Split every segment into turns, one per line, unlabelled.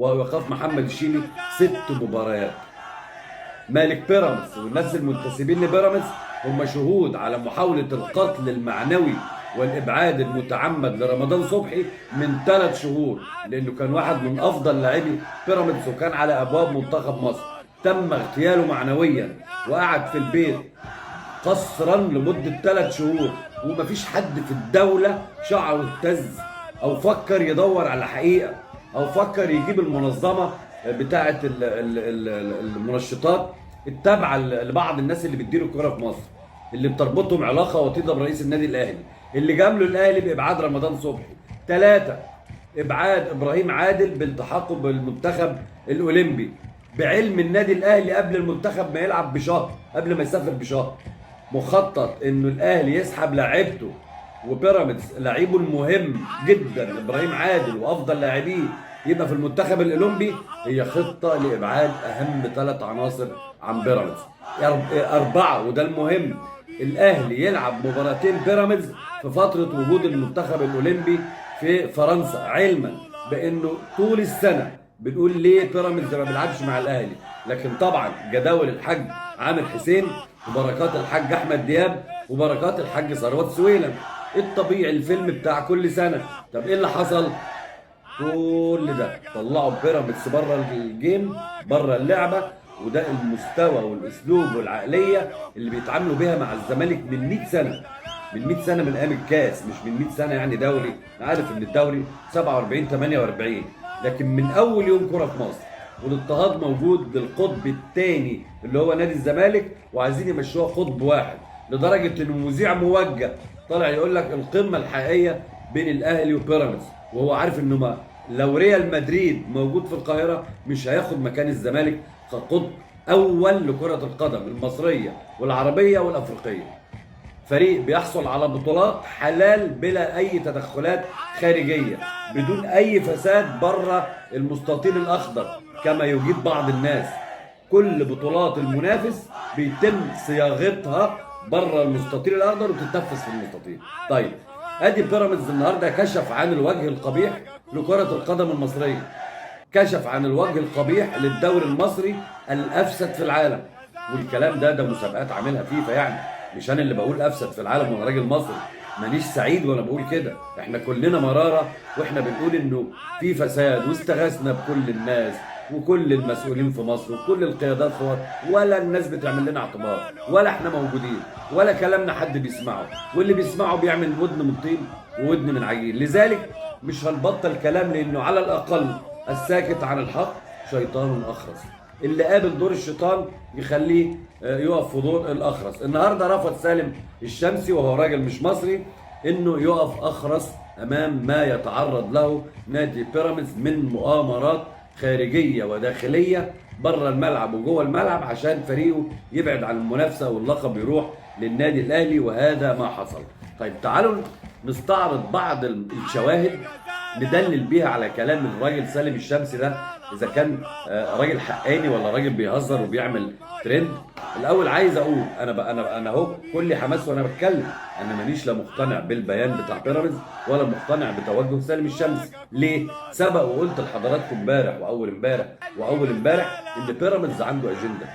وايقاف محمد الشيمي 6 مباريات. مالك بيراميدز والناس المنتسبين لبيراميدز هم شهود على محاولة القتل المعنوي والإبعاد المتعمد لرمضان صبحي من 3 شهور، لأنه كان واحد من أفضل لاعبي بيراميدز وكان على أبواب منتخب مصر. تم اغتياله معنويا وقعد في البيت قصرا لمدة 3 شهور، ومفيش حد في الدولة شعره اهتز أو فكر يدور على حقيقة أو فكر يجيب المنظمة بتاعة المنشطات التابعة لبعض الناس اللي بتدير الكرة في مصر، اللي بتربطهم علاقة وطيدة برئيس النادي الأهلي، اللي جامله الأهلي بإبعاد رمضان صبحي. 3، إبعاد إبراهيم عادل بالتحاقه بالمنتخب الأولمبي بعلم النادي الأهلي قبل المنتخب ما يلعب بشهر، قبل ما يسافر بشهر. مخطط انه الاهلي يسحب لاعيبته وبيراميدز لعيبة المهم جدا ابراهيم عادل وافضل لاعبيه يبقى في المنتخب الاولمبي، هي خطه لابعاد اهم 3 عناصر عن بيراميدز. 4، وده المهم، الاهلي يلعب مباراتين بيراميدز في فترة وجود المنتخب الاولمبي في فرنسا، علما بانه طول السنة بنقول ليه بيراميدز ما بيلعبش مع الاهلي، لكن طبعا جداول الحاج عامر حسين وبركات الحاج احمد دياب وبركات الحاج ثروت سويلم، الطبيعي الفيلم بتاع كل سنة. طب ايه اللي حصل؟ كل ده طلعوا بيراميدز بره ال game، بره اللعبة، وده المستوى والاسلوب والعقلية اللي بيتعاملوا بيها مع الزمالك من 100 سنة، من 100 سنة من ايام الكاس، مش من 100 سنة يعني دوري، انا عارف ان الدوري 47 48، لكن من اول يوم كره في مصر والاضطهاد موجود للقطب الثاني اللي هو نادي الزمالك، وعايزين يمشوها قطب واحد، لدرجة انه مذيع موجه طالع يقول لك القمه الحقيقية بين الاهلي وبيراميدز، وهو عارف انه ما لو ريال مدريد موجود في القاهرة مش هياخد مكان الزمالك كقطب اول لكرة القدم المصرية والعربية والافريقيه. فريق بيحصل على بطولات حلال بلا اي تدخلات خارجية، بدون اي فساد بره المستطيل الاخضر كما يجيد بعض الناس. كل بطولات المنافس بيتم صياغتها بره المستطيل الاخضر وتتنفذ في المستطيل. طيب ادي بيراميدز النهارده كشف عن الوجه القبيح لكرة القدم المصرية، كشف عن الوجه القبيح للدوري المصري الافسد في العالم. والكلام ده مسابقات عاملها فيفا، يعني مش انا اللي بقول افسد في العالم وانا راجل مصري، مانيش سعيد وانا بقول كده، احنا كلنا مرارة واحنا بنقول انه في فساد، واستغاثنا بكل الناس وكل المسؤولين في مصر وكل القيادات في مصر، ولا الناس بتعمل لنا اعتبار، ولا احنا موجودين، ولا كلامنا حد بيسمعه، واللي بيسمعه بيعمل ودن من طين وودن من عجين. لذلك مش هنبطل كلام، لانه على الاقل الساكت عن الحق شيطان اخرس، اللي قابل دور الشيطان يخليه يقف في دور الاخرس. النهارده رفض سالم الشمسي وهو راجل مش مصري انه يقف اخرس امام ما يتعرض له نادي بيراميدز من مؤامرات خارجية وداخليه بره الملعب وجوه الملعب عشان فريقه يبعد عن المنافسة واللقب يروح للنادي الاهلي، وهذا ما حصل. طيب تعالوا نستعرض بعض الشواهد ندلل بيها على كلام الراجل سالم الشمسي ده، اذا كان راجل حقاني ولا راجل بيهزر وبيعمل ترند. الاول عايز اقول انا اهو كل حماس وانا بتكلم، انا مانيش لا مقتنع بالبيان بتاع بيراميدز ولا مقتنع بتوجه سالم الشمسي. ليه؟ سبق وقلت لحضراتكم امبارح واول امبارح واول امبارح ان بيراميدز عنده اجندة.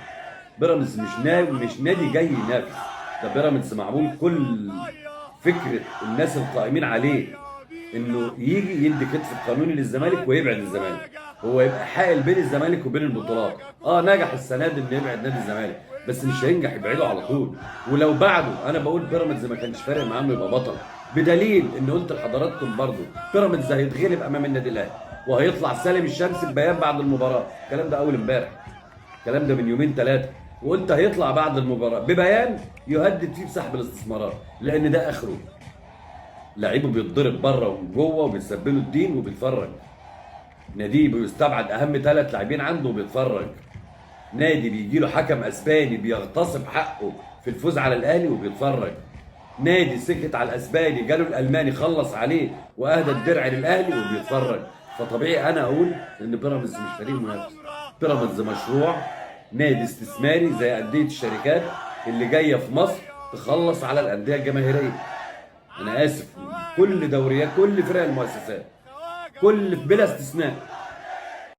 بيراميدز مش نادي جاي ينافس، ده بيراميدز معمول كل فكرة الناس القائمين عليه انه يجي يدي كتف القانوني للزمالك ويبعد الزمالك، هو يبقى حائل بين الزمالك وبين البطولات. نجح السنة دي انه يبعد نادي الزمالك، بس مش هينجح يبعده على طول. ولو بعده انا بقول بيراميدز ما كانش فارق معاه انه يبقى بطل، بدليل ان قلت لحضراتكم برضو بيراميدز هيتغلب امام النادي الاهلي وهيطلع سالم الشمسي ببيان بعد المباراة. الكلام ده اول امبارح، الكلام ده من يومين 3، وقلت هيطلع بعد المباراة ببيان يهدد فيه بسحب الاستثمارات، لان ده اخره. لعيبة بيتضرب بره وجوه وبيسبلوا الدين وبيتفرج، نادي بيستبعد اهم 3 لاعبين عنده وبيتفرج، نادي بيجي له حكم اسباني بيغتصب حقه في الفوز على الاهلي وبيتفرج، نادي سكت على الاسباني جاله الالماني خلص عليه واهدى الدرع للاهلي وبيتفرج. فطبيعي انا اقول ان بيراميدز مش فريق منافس، بيراميدز مشروع نادي استثماري زي اندية الشركات اللي جاية في مصر تخلص على الاندية الجماهيرية. انا اسف، كل دوريات، كل فرق المؤسسات، كل بلا استثناء